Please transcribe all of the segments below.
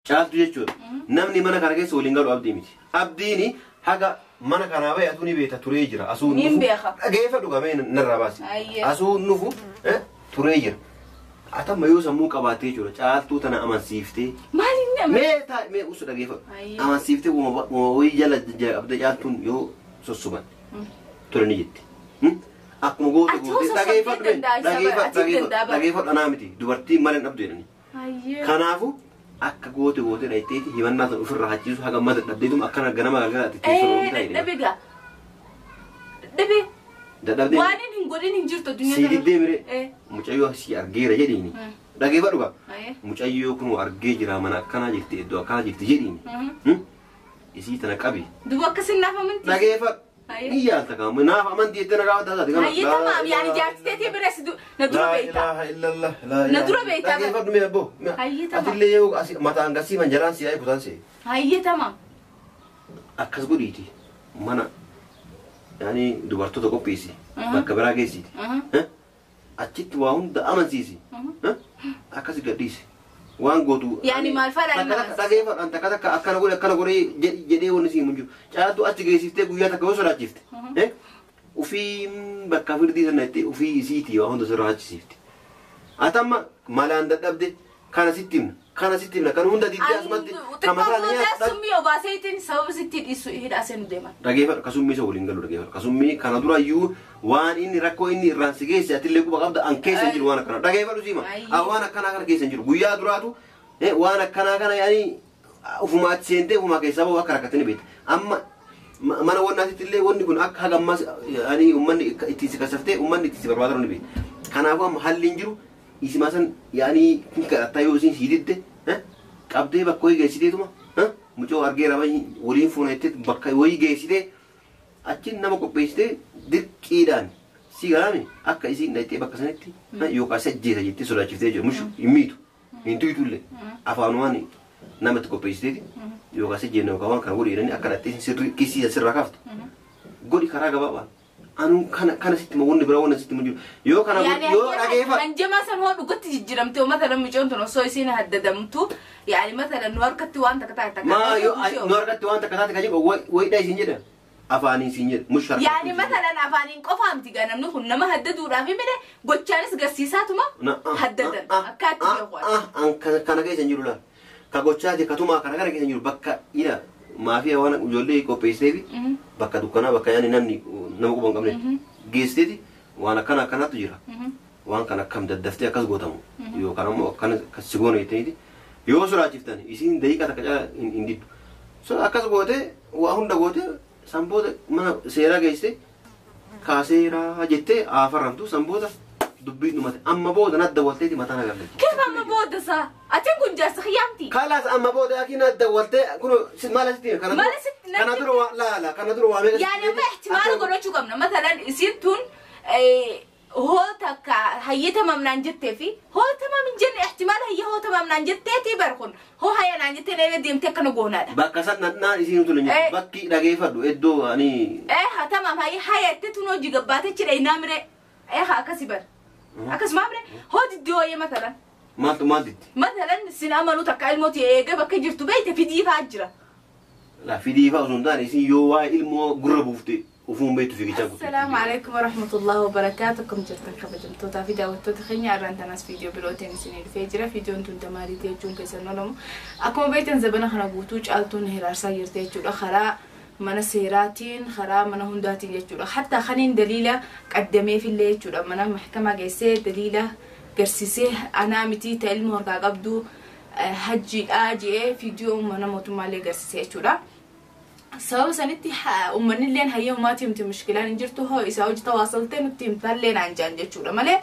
Caaltu jechuudha. Namni mana kana keessa waliin galu Abdii miti. Abdiin haga mana kanaa bahe atuu ni beekta, turee jira. Asuu Niin beeka. Dhageeffadhu gamee narraa baasi. Ayyee. Asuu nufu turee jira. Atamma yoo sammuu qabaattee jechuudha, Caaltuu tana amansiiftee. Maal inni amansiifte? Mee taa mee usu dhageeffadhu. Ayyee. Amansiiftee uuma wayii jala qabdee Caaltuun yoo sossoban ture ni jetti. Akkuma goote Ati hoo goote sossobdee dhageeffadhu mee danda'a isa bara, dhageeffadhu ati dhageeffadhu danda'a bara. Dhageeffadhu, anaa miti dubartiin mana hin dhabdu jedhani. Ayyee. Kanaafu akka goote goote dhayiteeti himannaa sana ofirraa hachiisu haga amma dadhabdeetuma akkana ganama galgala ati teessoo Ee, irra taa'e. dadhabe gaa. Dadhabe. Dadhabdee Waan inni hin godhin hin jirtu addunyaa sii diddee mire Eh. mucayyoo si argeera jedhiini. Dhageeffadhu gaa. Ayyee. Mucayyoo kun argee jira, mana akkanaa jirti, iddoo akkanaa jirti jedhiini. Isii tana qabi. Duba akkasin naaf amantii. Dhageeffadhu. Ayyee. Ni yaalta kaama naaf amantii jettee na gaafata taate kana. Hayyee, tamaam, yaani jaartiteetii bira si na dura Laa beekta. ilaaha illallah. Laa Na ilaaha dura beektaa bara. Dhageeffadhu mee abboo. Hayyee, tamam. Atillee yoo asii mataan gasii manjaraan si yaa'e kutaan see. Hayyee, tamaam. Akkas godhiiti mana yaani dubartoota qopheessi bakka biraa geessiti. Achitti waa hunda amansiisi. Akkas gadhiisi waan gootu. Yaani maal fadhaa Takka inni takka amansiisa? Dhageeffadhu, an takka takka akkana godhe akkana godhe jedhee wanni siin hin jiru. Caaltuu achi geessiftee guyyaa takka yoo sodaachifte, ufii bakka firdii sana itti ufii isiitii waa hunda sirraa achisiifti. Atamma malaan dadhabde, kana sitti himna, kana sitti himna, kan hunda diddee asumatti kan mataa Xiqqoo nyaata. Summii obaaseetiin sababa sitti dhiisu hidhaa seenu deeman. Dhageeffadhu, kasummii isa waliin galu dhageeffadhu. Kasummii kana dura iyyuu waan inni rakkoo inni irraan si geesse atillee quba qabda, an keessa hin jiru waan akkanaa. Dhageeffadhu siima. Ayyee. An waan akkanaa kana keessa hin jiru. Guyyaa duraatu waan akkanaa kana yaani ufumaa achi seentee ufumaa keessaa bahu akka rakkatanii beekta. Amma mana wannaatitti illee wanni kun akka haga ammaas yaani uummanni ittiin si kasaftee uummanni ittiin si barbaadu ni beekta. Kanaafuu amma halli hin jiru isimaa san yaani kun kadhattaa yoo isiin sii didde qabdee bakka wayii geessiteetuma mucoo argeera waliin fuuna jettee bakka wayii geessitee achiin nama qopheessitee dirqiidhaan si galaame akka isiin dhaqxee bakka sanitti yookaan isa ajjeesa jettee sodaachiftee jiru mushu hin miitu hin tuytullee afaanumaan namatti qopheessiteeti yookaan isa jenna yookaan waan kana godhi jedhanii akka dhaqxee sirrii kisiisa sirraa kaaftu godhi karaa gabaabaan. Anuu kana kana sitti ma wanni biraa wanni sitti ma jiru yoo kana Yaani yoo dhageeffadhu. Hanjamaa san hoo dhugatti jijjiiramte, mathalan mucoon tun osoo isiin haddadamtu, yaani mathalan nu harkatti waan takka taate takka. Maa yoo nu harkatti waan takka taate kan jedhu wayidha isin jedha afaaniin isin jedha mush harkatti. Yaani mathalan afaaniin qofaa miti gaa, namni kun nama haddaduudhaaf mire gochaanis garsiisaatuma haddadan akkaatti beeku. An kana keessa hin jiru laal. Ka gochaati katumaa kana kana keessa hin jiru, bakka ila maafiyaa waan ijoollee qopheessiteefi bakka dukkanaa bakka yaani namni nama quba hin qabne geessiteeti waan akkana akkanaatu jira. Waan kana akkam daddaftee akkas gootamu yookaan ammoo akkana akkas si goone jettaniiti yoo sodaachiftan isiin daqiiqaa takka caalaa hin diddu. So akkas goote waa hunda goote san booda mana seeraa geessite kaaseeraa jettee aafaramtu, san booda dubbiin dhumate, amma booda nadda walteeti mataa na galche. Keef amma booda isaa? Ati kun jaarsa xiyyaamti. Kalaas amma booda yaakiin nadda waltee kun maal asitti hime? Kana Maal dura asitti kana dura waa laala kana dura waa meeqa Yaani amma ihtimaala godhachuu qabna. Mathalan isiin tun hoo takka hayyee tamam naan jettee fi hoo tamam hin jenne, ihtimaala hayyee hoo tamam naan jetteeti bar kun hoo hayya naan jettee na deemtee akkana goonaadha. Bakka san naan isiin utuu hin bakki dhageeffadhu iddoo ani Eh, haa tamam, hayyee hayya jettee tun hojii gabbaatee chidha inaa mire. Eh, haa akkasi bar. Akkasuma mire hoo diddii hooyyee mathalan. Maaltu maal ditti? Mathalan sin amanuu takka ilmooti eegee bakka jirtu beeyte fidii fa'aa jira. La fidii fa'aa osoo hin taane isiin yoo waa'ee ilmoo gurra buufte ufuun beektu fiigichaa kutte. Assalaamu alaikum warahmatullahi wabarakaatu. Akkam jirtan kabajamtootaa fi daawwattoota keenya? Arraan tanaas viidiyoo birootiin isinii dhufee jira. Viidiyoon tun tamaariitii jechuun keessan oolamu. Akkuma beektan zabana kana guutuu Caaltuun hiraarsaa jirti jechuudha. Karaa mana seeraatiin, karaa mana hundaatiin jechuudha. Hatta kaniin daliila qaddameefillee jechuudha. Mana mahkamaa geessee daliila garsiisee anaa miti ta ilma harkaa qabdu hajjiidhaa je'ee viidiyoo mana mootummaallee garsiisee jechuudha. Sababa sanitti uummanni illeen hayyee uumaati himti, mushkilaan hin jirtu, hoo isaa hojii tawaasaltee nutti himtallee naan jaan jechuudha malee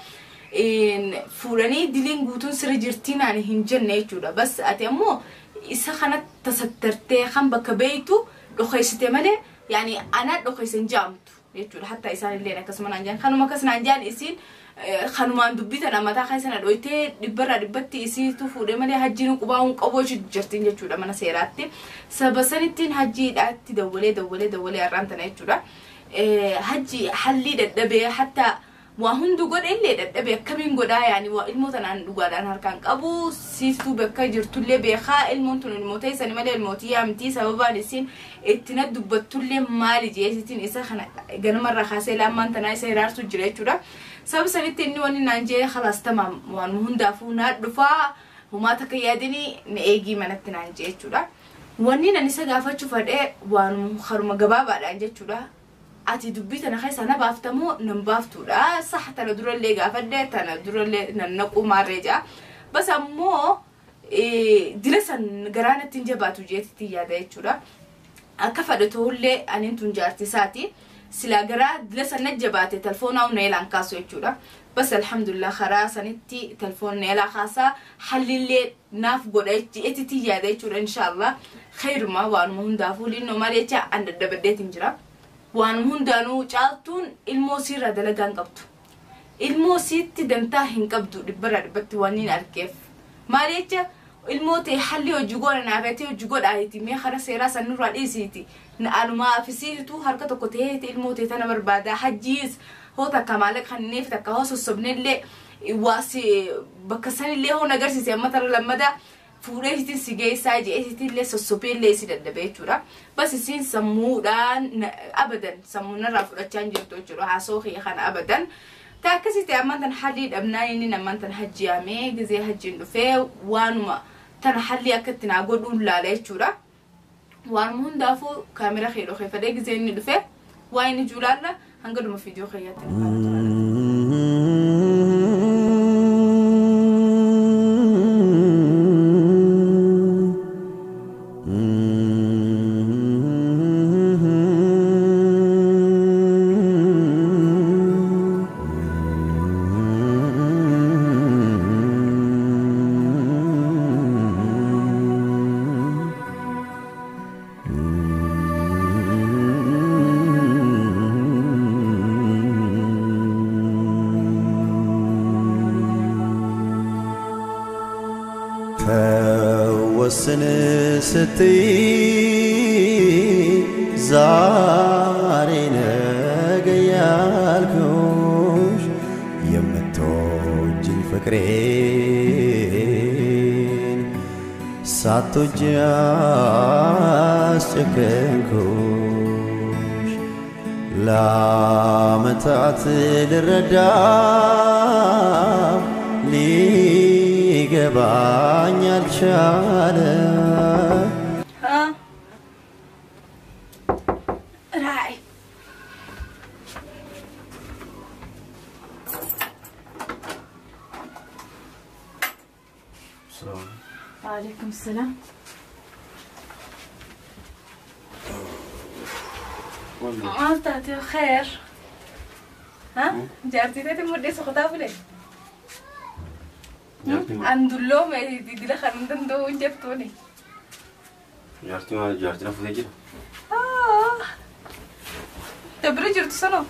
fuudhanii diliin guutuun sirri jirtii naan hin jenne jechuudha. Bas ati ammoo isa kana tasattartee kan bakka beeytu dhokeessite malee yaani ana dhokeessa hin jaamtu jechuudha. Hatta isaan illeen akkasuma naan jaan, kanuma akkas naan jaan, isiin kanumaan dubbii tana mataa keessa na dhoytee dhibbarraa dhibbatti isiitu fuudhee malee hajjiin qubaa hin qabu jirtiin jechuudha mana seeraatti. Saba sanittiin hajjiidhaatti dawwalee dawwalee dawwalee har'aan tana jechuudha. Hajji hallii dadhabee hatta Waa hundu godhe illee dadhabe akkamiin godhaa yaani waa ilmoo tanaan dhugaadhaan harkaan qabu siistuu bakka jirtullee beekaa ilmoon tun ilmoo ta'e malee ilmootii yaamtii sababaan isiin itti na dubbattullee maali jeesitiin isa kana ganamarraa kaasee lammaan tanaa isa hiraarsu jira jechuudha. Sababa sanitti inni wanni naan jee khalaas tamaam waan hundaafuu naa dhufaa humaa takka yaadini na eegii manatti naan jee jechuudha. Wanni nan isa gaafachuu fadhee waan haruma gabaabaadhaan jechuudha. Ati dubbii tana keessa na baaftamoo nan baaftuudha. Sax tana durallee gaafadhe tana durallee nan naquu maarree jaa. Bas ammoo dila san garaa natti hin jabaatu jeetitti yaada jechuudha. Akka fadhe ta'ullee aniin tun jaarti isaati. Silaa garaa dila san na jabaate telefoonaa na eelaan kaasu jechuudha. Bas alhamdulillah karaa sanitti telefoon na eelaa kaasaa hallillee naaf godha jeetitti yaada jechuudha inshaallah. Khayruma waanuma hundaafuu linnoo maal jecha an daddabaddeetiin jira. Waan hundaanuu caaltuun ilmoo siirraa dalagaa hin qabdu. Ilmoo siitti dantaa hin qabdu dhibbarraa dhibbatti waan hin argeef. Maal jecha ilmoo ta'e halli hojii godha naafetee hojii godhaati mee karaa seeraa sanirraa dhiisiiti. Anumaa afisiitu harka tokko ta'eeti ilmoo ta'e tana barbaada hajjiis hoo takka maallaqa kanneef takka hoo sossobnellee waasi bakka sanillee hoo nagarsiise amma tara lammadaa fuudhee si geessaa je'eesitti illee sossobee illee si dadhabee jechuudha. Bas isiin sammuudhaan abadan sammuunarraa fudhachaa hin jirtu jechuudha. Haasoo kiyya kana abadan. Ta akkasii ta'e ammaan tan hallii dhabnaa inni ammaan tan hajjiyaamee gizee hajjiin dhufee waanuma tana hallii akka itti naa godhuun laala jechuudha. Waanuma hundaafuu kaamera kee dhokeeffadhee gizee inni dhufee waa inni juulaalla hanga dhuma viidiyoo kiyyaatti na faana tura. ተወስን ስትይ ዛሬ ነገ ያልኩሽ የምትወጂኝ ፍቅሬን ሳትወጂ አስጨከንኩሽ ለዓመታት ልረዳ ሊገባኝ አልቻለ። Raay. Waalaikum salaam. Maal taate kheer? Ha? Jaartii taate mudhee soqotaa bule? An dulloome dila kan hin danda'u hin jettuuni. Jaartii maal jaartii na fuutee jira? Dabra jirtu sanoo?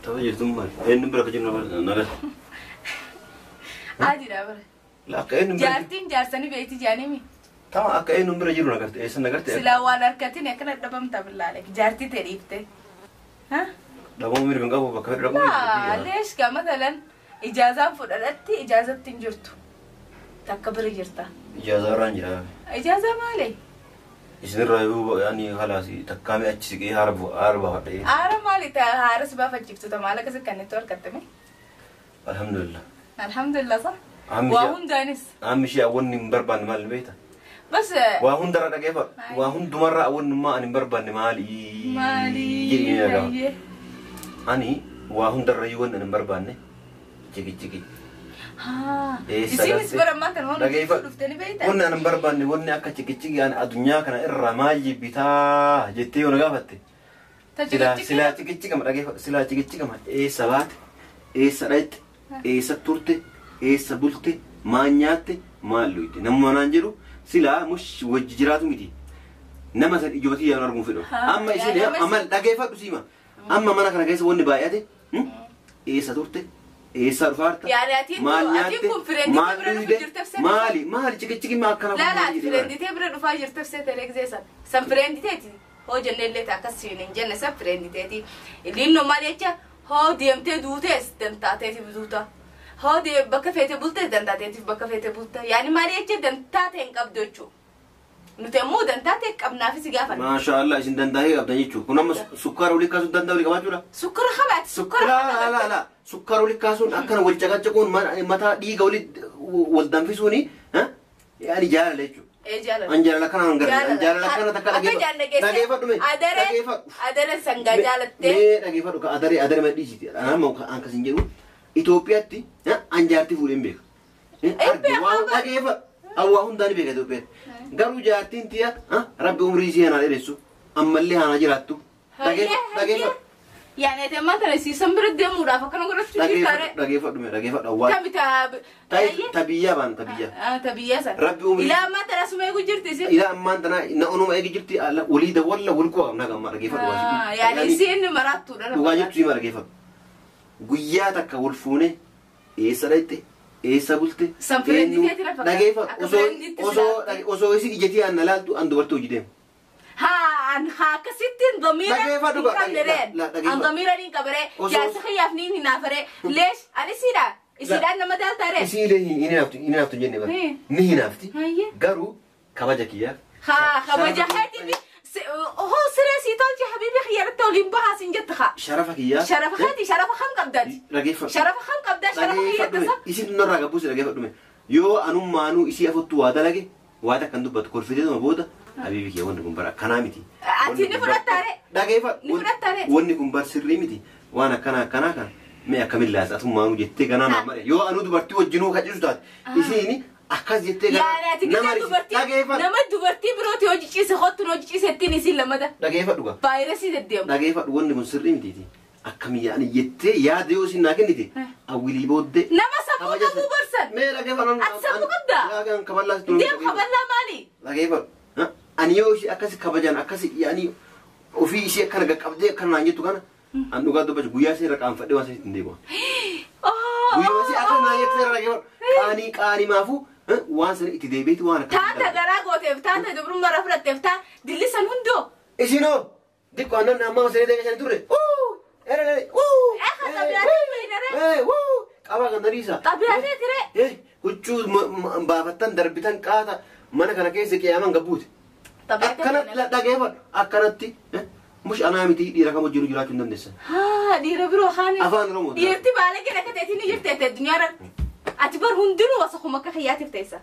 Tapha jirtu maal? Eenyuun bira akka jiru na gala. Adiidha bara. Akka eenyuun bira Jaartiin jaarsanii beekti jaanimi. Tama akka eenyuun bira jiru na garte eessa na garte? Silaa waan harkatiin akkana dhabamta billaale jaartii ta'e dhiifte. Dhabamuu mirga hin qabu bakka fedhu dhaquu Laa leesh gaa matalan ijaazaan fudhadhatti ijaazatti hin jirtu. Takka bira jirta. Ijaazaa irraan jira. Ijaazaa maali? Isinirraa yoo yaani halaas takkaamee achi siqee haara baafadhee. Haara maali haara si baafachiiftu maal akkasii kan itti harkattame? Alhamdulillah. Alhamdulillah sa. Waa hundaanis. Amma ishee awwanni hin barbaanne maal beekta? Bas Waa hundarra dhageeffa. Waa hundumarraa awwannummaa ani hin barbaanne maali? Maali? Jedhee na gaafa. Ani waa hundarra yoo wanni ani hin barbaanne jigi jigi. Isinis bara ammaa kana waan dhuftanii beektaa? Wanni ani hin barbaanne wanni akka jigi ani addunyaa kana irraa maal jibbitaa jettee yoo na gaafatte. Silaa jigi dhageeffa silaa jigi eessa baate eessa dhayte eessa turte eessa bulte maal nyaatte maal luyte namuma naan jedhu silaa mush wajji jiraatu miti. Nama san ijootii yaan arguun fedhu. Amma isin amma dhageeffadhu siima. Amma mana kana keessa wanni baay'ate eessa turte eessa dhufaarta maal nyaatte maal dhugde maali maali jigi maa akkana Laa laa fireenditee bira dhufaa jirteef seete eegzeessan. San fireenditeeti. Hoo jennee illee akkas siin hin jenne isa fireenditeeti. Linnoo maal jecha hoo deemtee duutees dantaateetiif duuta. Hoo bakka feete bultees dantaateetiif bakka feete bulta. Yaani maal jecha dantaa ta'e hin qabdu jechuudha. Nuti ammoo dantaa ta'e qabnaafis gaafanna. Maashaallah isin dandaa'ee qabdan jechuudha. Kun amma sukkaara olii kaasuun danda'a olii qabaachuudha. Sukkara qabaati sukkara. Laa laa laa sukkaara olii kaasuun akkana wal caqacaquun mataa dhiiga olii wal danfisuuni yaani jaalala jechuudha. Ee jaalala. An jaalala kana an gargaara. An jaalala kana takka Akka dhageeffadhu mee. Adaree Dhageeffadhu. adaree sangaa jaalattee. Mee dhageeffadhu ka adaree adaree ma dhiisiti. Anama an kasin jedhu Itoophiyaatti an jaartii fuudheen beeka. beeka Waan dhageeffadhu. Awwaa hundaan beeka Itoophiyaatti. Garuu jaartiin tiya rabbi umrii isii hanaa dheeressu ammallee hanaa jiraattu. Dhageeffadhu. Yaani ati ammaa tana siisan bira deemuudhaaf akkana godhachuu jirtaare. Dhageeffadhu mee dhageeffadhu awwaa. Kami ta. Tabiyyaa baan tabiyyaa. Tabiyyaa sana. Rabbi umrii. Ilaa ammaa tana suma eegu jirti isin. Ilaa ammaan tana na onuma eegi jirti walii dawwalla wal quba qabnaa gammaa dhageeffadhu. Yaani isiin maraattuudha. Dhugaa jirtu hima dhageeffadhu. Guyyaa takka wal fuune eessa dhaqxe eessa bulte. San fireenditeeti lafa Dhageeffadhu osoo isin ijjatii aan na laaltu an dubartii hojii deemu. Haa an haa akkasittiin damiira hin qabne reen. An damiira niin qabaree jaarsa kiyyaaf niin hinaafaree leesh ani siidha isiidhaan nama daaltaa ree. Isiilee hin hinaaftu hin hinaaftu jenne bara. Ni hinaafti. Garuu kabaja kiyyaaf. Haa kabaja keetiif hoo siree sii tolche habiibi kiyyaratti waliin bahaa siin jette haa. Sharafa kiyyaaf. Sharafa keeti sharafa kam qabdaati. Dhageeffadhu. Sharafa kam qabdaa sharafa kiyyaatti sa. Isin narraa gabbuusi dhageeffadhu. Yoo anummaanuu isii afuttu waa dalage waa takkan dubbatu kolfiteetuma booda habiibi kiyya wanni kun bara akkanaa miti. Ati ni fudhattaare. Dhageeffadhu. Ni fudhattaare. Wanni kun bar sirrii miti waan akkana akkanaa kana mee akkamiin laasa atummaanuu jettee ganaa naa mare yoo anuu dubartii wajjinuu kacisu taate isiin akkas jettee Yaani ati nama gisee dubartii dhageeffadhu. nama dubartii birooti hojii ciise hottuun hojii ciisettiin isiin lamada. Dhageeffadhu gaa. Vaayirasii deddeemu. Dhageeffadhu wanni kun sirrii mitiiti. Akkami yaani jettee yaada yoo isin naa kennite awwilii booddee. Nama sammuu qabuu barsan. Mee dhageeffadhu. Ati sammuu qabdaa? Yaagaan kaballaa sitti Deem kaballaa maali? Dhageeffadhu. Ani yoo ishee akkasi kabajan akkasi yaani ofii ishee akkana qaqqabdee akkana naan jettu kana an dhugaa dubbachuu guyyaa ishee irra qaanfadhee waan isheetti hin deebi'u. Guyyaa ishee akkana naan jettu irra dhageeffadhu. Qaanii qaanii maafuu waan sana itti deebiitu waan akkasii. Taata garaa gooteef taata dubrummaa irraa fudhatteef taa dillisan hundoo. Isinoo diqqoo annan ammaa sanii deebisan turre. Qabaa kan dariisa. Xabiyaatee tiree. Huccuu baafattan darbitan qaata mana kana keessa qiyaaman gabbuute. Akkana dhageeffadhu akkanatti mush anaa miti dhiira kam wajjin jiraachuu hin dandeessan. Haa dhiira biroo haani. Afaan Oromoo. Dhiirti baala gala akka ta'eetiin ni jirti ette addunyaa irratti. Ati bar hundinuu wasakuma akka xiyyaatiif teessa.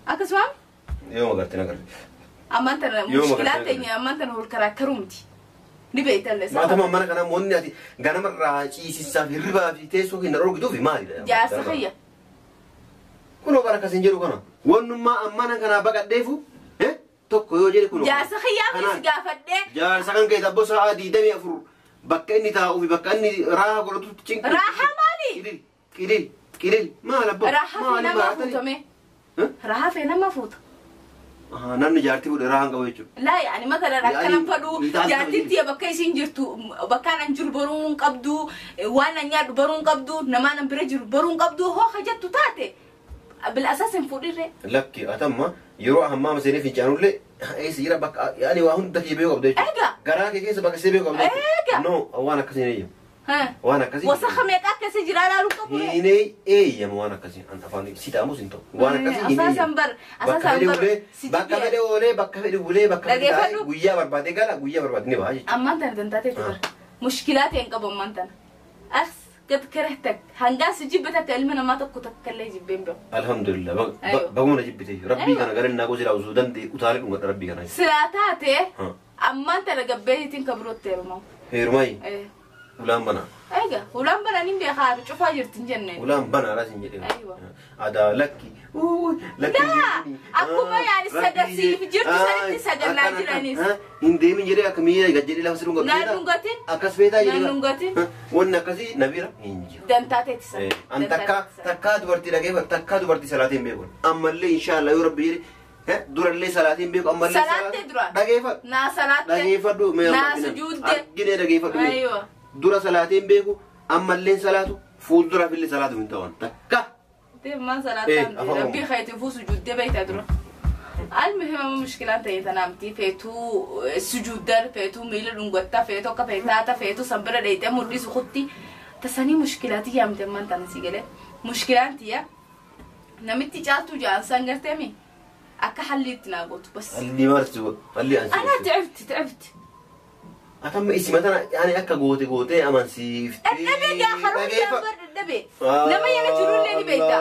Akkasuma. Yoo magartee na garte. Ammaan tana mushkilaan teenya ammaan tana wal karaakkaruu miti. Ni beektan Maatama mana kana moonni ati ganamarraa ciisisaaf hirribaa fi teessoo keenya dhorkituuf maalidha? Jaarsa xiyya. Kunoo bara akkas hin jedhu kana. Wannummaa ammana kanaa baqadheefu tokko yoo jedhe kunoo. Jaarsa xiyyaa fi gaafadhee. Jaarsa kan keessa abboo sa'a 24 bakka inni taa'uu fi bakka inni raaha godhatutti cinqu. Raaha maali? Qilil qilil qilil maal abboo? Raaha fi nama fuutame. Raaha fi nama fuuta. Namni jaartii fuudhe raaha hin qabu jechuudha. Laa yaani matalan akkana fadhu jaartiin tiyya bakka isiin jirtu bakkaan an jiru baruu hin qabdu waan an nyaadhu baruu hin qabdu namaan an bira jiru baruu hin qabdu hoo hajattu taate بالاساس fuudhirree. Lakki atamma yeroo ammaa seenee fincaanullee eessa jira bakka yaani waa hunda kee beeku qabda jechuudha. Eega. Garaa kee keessa bakka see beeku qabda jechuudha. Eega. No waan akkasii hin eeyyamu. Waan akkasii. Wasakha meeqa akkasii jira laaluu qabu. Hin eeyyamu waan akkasii afaan si ta'amus hin ta'u. Waan akkasii hin eeyyamu. Asaasan bar asaasan bar. Bakka fedhe oolee bakka fedhe bulee bakka fedhe taa'ee guyyaa barbaade gala guyyaa barbaade ni baha jechuudha. Ammaan tana dantaatee tura. Mushkilaa ta'e hin qabu ammaan tana. As قد كرهتك هنقاس جبتك المنا ما تكو تكلي جبين بيو الحمد لله بقوم جبتي ربي كان قال لنا قوزي لو دندي وطالب ربي كان سلاتاتي اما انت لقبيتين كبروت تيرمو هيرماي ايه ولان بنا ايوه ولان بنا نمبي خار شوفا جرتن جنن ولان بنا لازم جدي ايوه هذا لكي لكي لا اكو ما يعني سدسي في جرت سنتي سدنا جيرانيس hin deemin jedhee akka miira gad jedhee lafa si dhungatu. Naan dhungatin. Akkas feetaa jedhee. Naan dhungatin. Wanni akkasii na bira hin jiru. Dantaa teessisa. An takkaa takkaa dubartii dhageeffatu takkaa dubartii salaatii hin beeku. Ammallee inshaallah yoo rabbi jedhe durallee salaatii hin beeku ammallee. Salaattee dura. Dhageeffadhu. Naa salaattee. Dhageeffadhu. Naa sujuudde. Arginee dhageeffadhu. Dura salaatii hin beeku ammallee salaatu fuulduraaf illee salaatu hin ta'an takka. Deemaan salaataan rabbii keetiifuu sujuuddee beektaa dura. Almuhim mushkilaan ta'e tanaamti feetuu sujuuddar feetuu miila dhungattaa feetuu akka feetaata feetuu sanbira dheeyxee mul'isu kutti tasanii mushkilaatii yaamte ammaan tana si galee mushkilaan tiyya namitti caaltuu ja'an garteemi akka halli itti naa gootu bas. Halli maaltu halli ansi. Ana ta'ibti ta'ibti. Atamma isima tana yaani akka goote gootee amansiiftee. Dadhabee gaa haroo jaabar dadhabee. Nama yana jirullee ni beekta.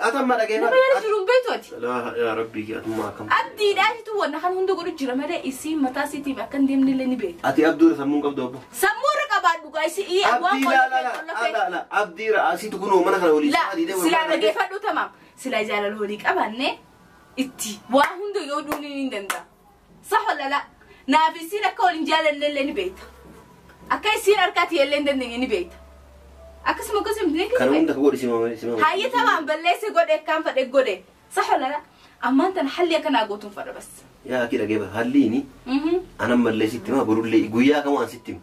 Atamma dhageeffadhu. Nama yana jiruun beektu ati. Laa yaa rabbii atummaa akkam. Abdiidhaatitu wanna kan hunda godhu jira malee isiin mataa isiitiif akka hin deemnellee ni beekta. Ati abduudha sammuun qabdu abbo. Sammuu irra qabaadhu gaa isii waan Abdii laa laa laa laa abdii asiitu kunoo mana kana waliin. La silaa dhageeffadhu tamaam silaa jaalala walii qabaanne itti waa hunda yoo dhuunni ni danda'a. Sax walla la naaf isiin akka waliin jaalannellee ni beekta. Akka isiin harkaatti illee hin dandeenye ni beekta. Akkasuma akkasuma ni Kana hunda ka godhi sima sima. Hayya tamaam balleesse godhe akkaan fadhe godhe. Sax walla la ammaan tana halli akkanaa gootuun fadha bas. Yaa akki dhageeffa halliini anan mallee sitti hima borullee guyyaa kam waan sitti hima.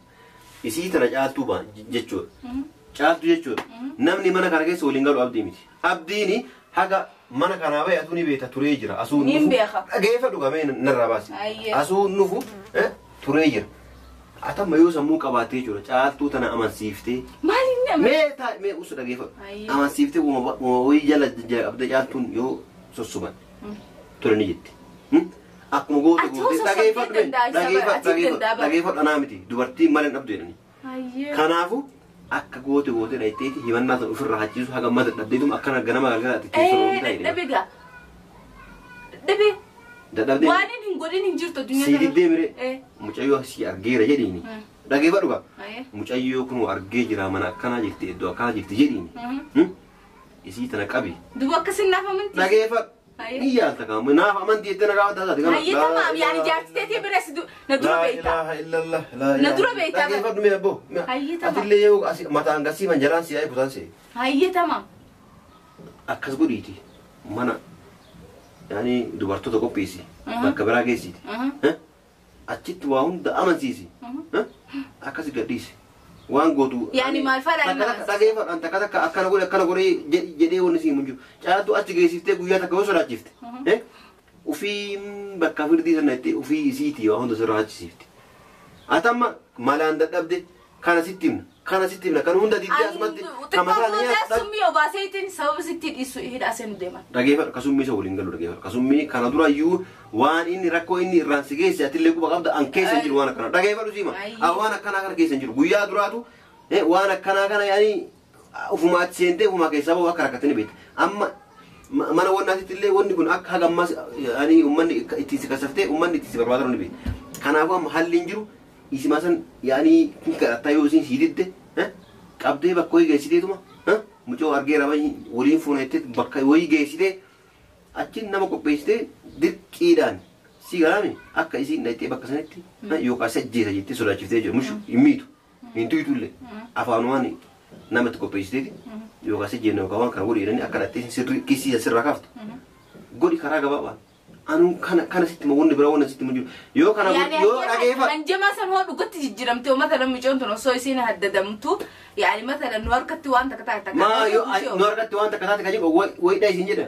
Isii tana caaltuu baa jechuudha. Caaltuu jechuudha. Namni mana kana keessa waliin galu abdii miti. Abdiini haga mana kanaa bahe atuu ni beekta turee jira. Asuu Niin beeka. Dhageeffa dhugamee narraa baasi. Ayyee. Asuu nufu turee jira. Atamma yoo sammuu qabaattee jechuudha caaltuu tana amansiiftee. Maali inni amma? Mee taa mee usu dhageeffadhu. Ayyee. Amansiiftee uuma wayii jala qabdee caaltuun yoo sossoban ture ni jetti. Akkuma goote Ati goote hoo dhageeffadhu sossobdee danda'a isa bara, ati danda'a bara. dhageeffadhu anaa miti dubartiin malee hin dhabdu jedhani. Ayyee. Kanaafuu akka goote goote dhayiteeti himannaa sana ofirraa hachiisu haga amma dadhabdeetuma akkana ganama galgala ati keessa roobni ta'e. Dadhabee gaa. Dadhabee. Dadhabdee Waan inni hin godhin hin jirtu addunyaa sii diddee mire Eh. mucayyoo si argeera jedhiini. Dhageeffadhu gaa. Ayyee. Mucayyoo kun argee jira mana akkanaa jirti iddoo akkanaa jirti jedhiini. Isii tana qabi. Duuba akkasin naaf amantii. Dhageeffadhu. Ayyee. Ni yaalta kaama naaf amantii jettee na gaafata taate kana. Hayyee tamaam yaani jaartiteetii bira si na dura Laa beekta. ilaaha illallah. Laa Na dura beekta. Dhageeffadhu mee abboo. Hayyee tamaam. Atillee yoo asii mataan gasii manjaraan si yaa'e kutaan see. Hayyee tamaam. Akkas godhiiti mana yaani dubartoota qopheessi bakka biraa geessiti. Achitti waa hunda amansiisi. Akkas gadhiisi. Waan gootu. Yaani maal fadhaa inni amansiisa? Dhageeffadhu takka takka akkana godhe akkana godhe jedhee wanni siin hin jiru. Caaltuu achi geessiftee guyyaa takka yoo sodaachifte. Ufii bakka firdii sana itti ufii isiitii waa hunda sirraa achisiifti. Atamma malaan dadhabde kana sitti himna kana sitti himna kan hunda diddee asumatti kan mataan Xiqqoo summii obaaseetiin sababa sitti dhiisu hidhaa seenu deeman. Dhageeffadhu kasummii isa waliin galu dhageeffadhu kasummii kana dura iyyuu waan inni rakkoo inni irraan si geesse atillee quba qabda an keessa hin jiru waan akkanaa dhageeffadhu siima waan akkanaa kana keessa hin jiru guyyaa duraatu waan akkanaa kana yaani ufumaatti seentee ufumaa keessaa bahu akka rakkatanii beekta amma mana wannaatitti illee wanni kun akka haga ammaas yaani uummanni ittiin si kasaftee uummanni ittiin si barbaadan ni beekta kanaafuu amma halli hin jiru isima san yaani kun kadhattaa yoo isiin sii didde qabdee bakka wayii geessiteetuma mucoo argeera waliin fuuna jettee bakka wayii geessitee achiin nama qopheessitee dirqiidhaan si galaame akka isiin dhaqxee bakka sanitti yookaan si ajjeesa jettee sodaachiftee jiru mushu hin miitu hin tuytu illee afaanumaan namatti qopheessiteeti yookaan si ajjeesna yookaan waan kana godhi jedhanii akka dhaqxee sirrii kiisii sirraa kaaftu godhi karaa gabaabaa anuu kana kana sitti wanni biraa wanni sitti jiru yoo kana yoo dhageeffadhu. Hanjamaa san hoo dhugatti jijjiiramte matalan mucoon tun osoo isiin haddadamtu yaani matalan nu harkatti waan takka taate takka. Maa yoo nu harkatti waan takka taate kan jedhu wayidhaa isin jedha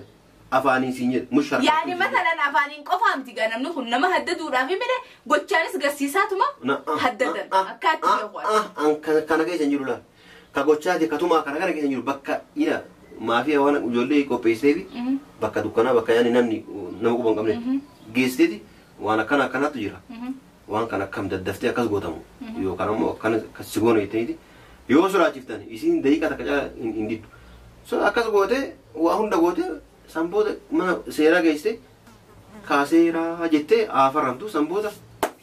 afaaniin isin jedha mush harkatti. Yaani matalan afaaniin qofaa miti gaa namni kun nama haddaduudhaaf mire gochaanis garsiisaatuma haddadan akka atti beeku. Kana keessa hin jiru laal ka gochaati ka tumaa kana kana keessa hin jiru bakka ila maafiyaa waan ijoollee qopheessiteefi bakka dukkanaa bakka yaani namni nama quba hin qabne geessiteeti waan akkana akkanaatu jira. Waan kana akkam daddaftee akkas gootamu yookaan ammoo akkana si goona jettaniiti yoo sodaachiftan isiin daqiiqaa takka caalaa hin diddu. So akkas gootee waa hunda gootee sanboota mana seeraa geessite kaaseeraa jettee aafaramtu sanboota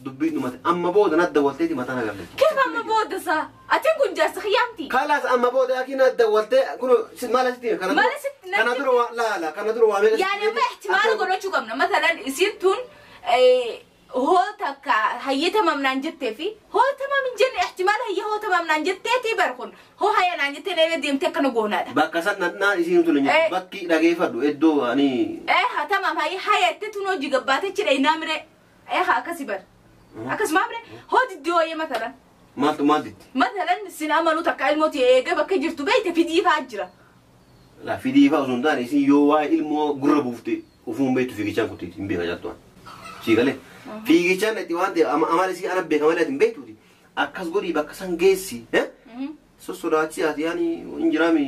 dubbii dhumate amma booda nadda walteeti mataa nagarleetti. Keef amma booda isaa atiin kun jaarsa xiyyaamti. Kalaas amma booda yaakiin adda waltee kun maal asitti hime Maal asitti kana dura waa laala kana dura waa meeqa Yaani amma ihtimaala godhachuu qabna matalan isiin tun hoo takka hayyee tamamnaan jettee fi hoo tamam hin jenne ihtimaala hayyee hoo tamamnaan jetteeti bar kun hoo hayya naan jettee na deemtee akkana goonaadha. Bakka san naan isiin tun hin Eh. bakki dhageeffadhu iddoo ani Haa tamam hayyee hayya jettee tun hojii gabbaatee chidha inaa mire haa akkasi bar akkasuma mire hoo diddii hooyyee matalan. maaltu maal ditti Matalan sin amanuu takka ilmooti eega bakka jirtu beeyte fidii fa'aa jira. La fidii fa'aa osoo hin taane isin yoo waa'ee ilmoo gurra buufte Ufuun beektu fiigichaan kuttiiti hin beeka jaaltuwaan. Siigalee fiigichaan itti waan ta'eef amala isii ana beeka malee ati hin beektuuti. Akkas godhii bakka san geessi. Sossodaachii ati yaani hin jiraami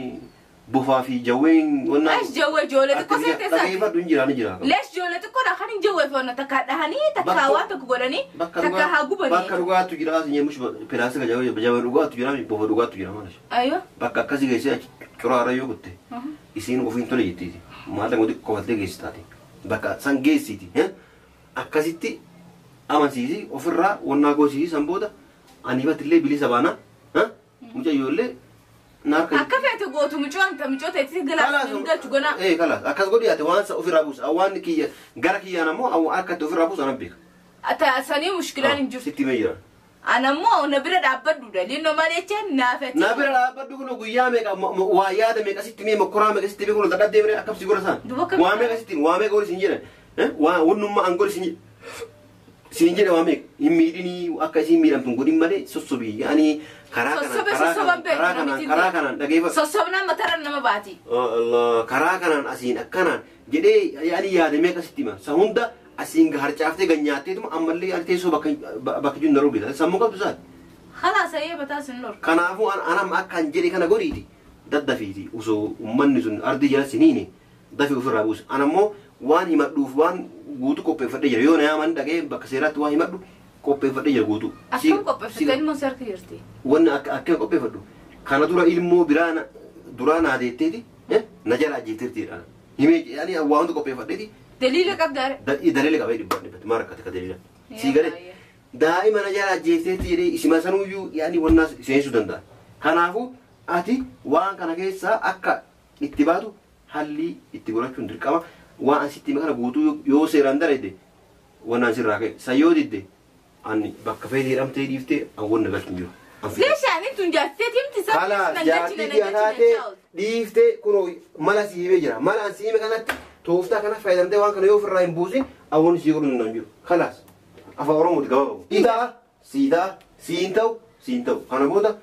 bofaa fi jawween wannaa. Leesh jawwee ijoollee xiqqoo seete isaa. Dhageeffadhu hin jiraa ni jira. Leesh ijoollee xiqqoodha kan hin jawwee foona takka dhahanii takka waan tokko godhanii takka haa gubanii. Bakka dhugaatu jira as nyemush pilaastika jawwee jawwee dhugaatu jira bofa dhugaatu jira maalash. Ayyoo. Bakka akkasii geessee curaara yoo kutte isiin ofiin tole jettiiti. Maal godhi kofaltee geessitaati. Bakka san geessiti. Akkasitti amansiisi ofirraa wannaa goosiisi san booda aniifatillee bilisa baana. Mucayyoollee naarka. Akka feete gootu mucoon ta mucoo ta'etti galaas hin galchu gona. Kalaas akkas godhi ati waan ofirraa buusa. Waan kiyya gara kiyyaan ammoo akka itti ofirraa buusa anan beeka. Ata sanii mushkilaan hin jiru. Sitti himee jira. Ana ammoo na bira dhaabbadhu daliin malee jechaan naafetti. Na bira dhaabbadhu kun guyyaa meeqa waa yaada meeqa sitti himee mokkoraa meeqa sitti himee kun dadhabdee bira akkam si godha isaan. Waa meeqa sitti waa meeqa godhi siin jedhan. Waa wannummaa an godhi siin siin jedhe waa meeqa hin miidhinii akka isiin miidhamtu hin godhin malee sossobii yaani karaa kanaan karaa kanaan dhageeffadhu. Sossobnaan matarra nama baati. Allah karaa kanaan asiin akkanaan jedhee yaani yaada meeqa sitti hima sa hunda asiin harcaaftee ganyaatteetuma ammallee yaani teessoo bakka jiru na rogita sammuu qabdu isaati. Khalaas ayyee mataa sin dhorka. Kanaafuu anam akkaan jedhe kana godhiiti daddafiiti osoo uummanni sun ardii jala siniine dafii ofirraa buusa. Anammoo waan himadhuuf waan guutuu qopheeffadhee jira yoo na yaaman dhaqee bakka seeraatti waan himadhu qopheeffadhee jira guutuu. Akkam qopheeffattee ilmoo si harka jirti? Wanni akkam qopheeffadhu kana dura ilmoo biraa duraa naa deetteeti na jala ajjeefteertiidha. Himee yaani waa hunda qopheeffadheeti. Daliila qabdaa? Daliila qabee dhibbaan dhibbatti maal rakkate ka daliila. Sii galee daa'ima na jala ajjeefteerti jedhee isima sanuyyuu yaani wannaa seensuu danda'a. Kanaafuu ati waan kana keessaa akka itti baatu halli itti godhachuun dirqama. Waan asitti hime kana guutuu yoo seeraan dareedde wannaan sirraa ka'e san yoo didde ani bakka feetee hidhamtee dhiiftee an wanna galchu hin jiru. Leeshaan tun jaartee himti Kalaas jaartii taatee dhiiftee kunoo mala si himee jira. Mala an si hime kanatti tooftaa kana fayyadamtee waan kana yoo ofirraa hin buusin awwoon si godhuu hin jiru. Kalaas afaan Oromooti gabaabaa. Sii ta'a sii ta'a siin ta'u siin ta'u kana booda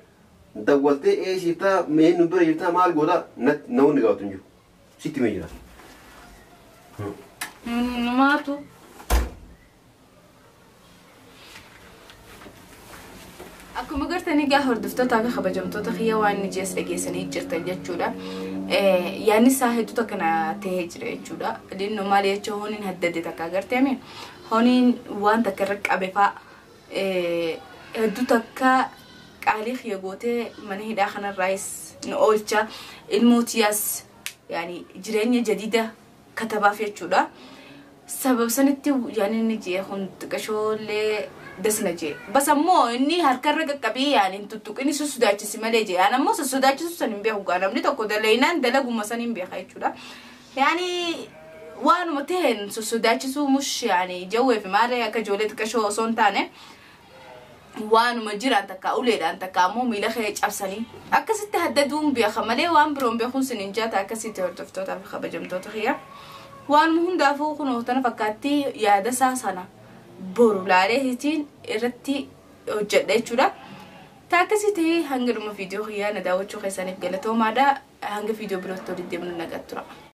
dawwaltee ee siif ta'a mee nu bira jirtaa maal goota namoonni gaafatu hin jiru. Sitti himee jira. Maatu. Akkuma gartanii egaa hordoftootaa fi kabajamtoota kiyya waan inni jees dhageessanii jirtan jechuudha. Yaanni isaa hedduu takka na ta'ee jira jechuudha. Linnoo maal jecha honiin haddadde takka agarteemi. Honiin waan takka irra qabe fa'a hedduu takka qaalii kiyya gootee mana hidhaa kanarraayis nu oolcha. Ilmootiyaas yaani jireenya jadiida katabaaf jechuudha. Sabab sanitti yaani inni jee kun xiqqashoollee dasna jee. Bas ammoo inni harkarra qaqqabee yaani hin tuttuqini sossodaachisi malee jee. Ani ammoo sossodaachisu san hin beeku gaa namni tokko dalaynaan dalaguma san hin beeka jechuudha. Yaani waanuma ta'een sossodaachisuu mush yaani jawwee fi maarree akka ijoollee xiqqashoo osoo hin taane waanuma jiran takka uleedhaan takka ammoo miila kee cabsanii akkasitti haddaduun beeka malee waan biroon beekuun sin hin jaata akkasitti hordoftootaa fi kabajamtoota kiyya. Waanuma hundaafuu kun tana fakkaatti yaada isaa sana boru laalee hitiin irratti hojjedha jechuudha. Ta akkasii ta'ee hanga dhuma viidiyoo kiyyaa na daawwachuu keessaniif galatoomaadha. Hanga viidiyoo birootti walitti deemnu nagaa tura.